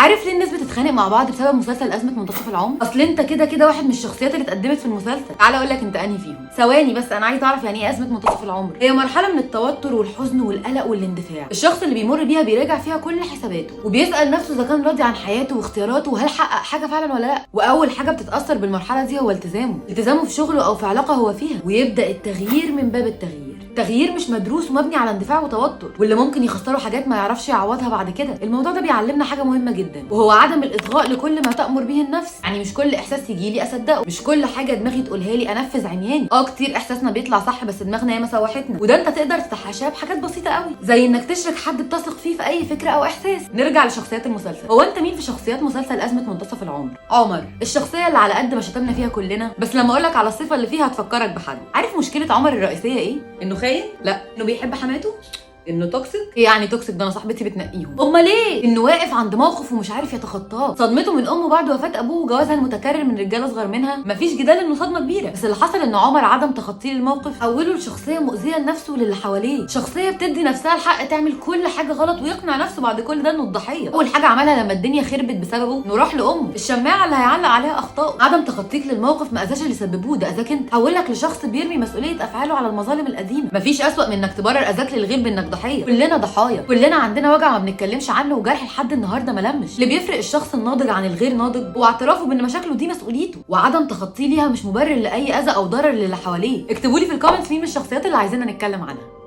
عارف ليه الناس بتتخانق مع بعض بسبب مسلسل ازمة منتصف العمر؟ اصل انت كده كده واحد من الشخصيات اللي اتقدمت في المسلسل. تعالى اقول لك انت انهي فيهم. ثواني بس، انا عايز اعرف يعني ايه ازمة منتصف العمر. هي مرحلة من التوتر والحزن والقلق والاندفاع. الشخص اللي بيمر بيها بيراجع فيها كل حساباته وبيسال نفسه اذا كان راضي عن حياته واختياراته وهل حقق حاجة فعلا ولا لا. واول حاجة بتتاثر بالمرحلة دي هو التزامه، التزامه في شغله او في علاقة هو فيها، ويبدا التغيير من باب التغيير. تغيير مش مدروس ومبني على اندفاع وتوتر، واللي ممكن يخسره حاجات ما يعرفش يعوضها بعد كده. الموضوع ده بيعلمنا حاجة مهمة جدا، وهو عدم الاصغاء لكل ما تأمر به النفس. يعني مش كل احساس يجي لي اصدقه، مش كل حاجة دماغي تقولها لي انفذ عمياني. كتير احساسنا بيطلع صح بس دماغنا ياما سوحتنا، وده انت تقدر تتحاشاه بحاجات بسيطة قوي، زي انك تشرك حد بتثق فيه في اي فكرة او احساس. نرجع لشخصيات المسلسل. هو انت مين في شخصيات مسلسل ازمة منتصف العمر؟ عمر، الشخصية اللي على قد ما شتمنا فيها كلنا، بس لما اقول لك على الصفة اللي فيها هتفكرك بحد. عارف مشكلة عمر الرئيسية ايه؟ انه خاين؟ لا. انه بيحب حماته؟ انه toxic؟ ايه يعني toxic؟ ده انا صاحبتي بتنقيهم. امال ايه؟ انه واقف عند موقف ومش عارف يتخطاه. صدمته من امه بعد وفاه ابوه وجوازها المتكرر من رجاله اصغر منها، مفيش جدال انه صدمة كبيرة، بس اللي حصل ان عمر عدم تخطيه للموقف حوله لشخصية مؤذية لنفسه وللي حواليه، شخصية بتدي نفسها الحق تعمل كل حاجة غلط ويقنع نفسه بعد كل ده انه الضحية. اول حاجة عملها لما الدنيا خربت بسببه انه راح لامه، الشماعه اللي هيعلق عليها اخطائه. عدم تخطيك للموقف ما اذاش اللي سببوه، ده اذاك انت، حولك لشخص بيرمي مسؤولية افعاله على المظالم القديمة. مفيش اسوأ من انك تبرر اذاك للغير بانك ضحية. كلنا ضحايا، كلنا عندنا وجع ما بنتكلمش عنه وجرح لحد النهارده ما لمش. اللي بيفرق الشخص الناضج عن الغير ناضج هو اعترافه بان مشاكله دي مسؤوليته، وعدم تخطيه ليها مش مبرر لاي اذى او ضرر للي حواليه. اكتبوا لي في ال comments مين من الشخصيات اللي عايزيننا نتكلم عنها.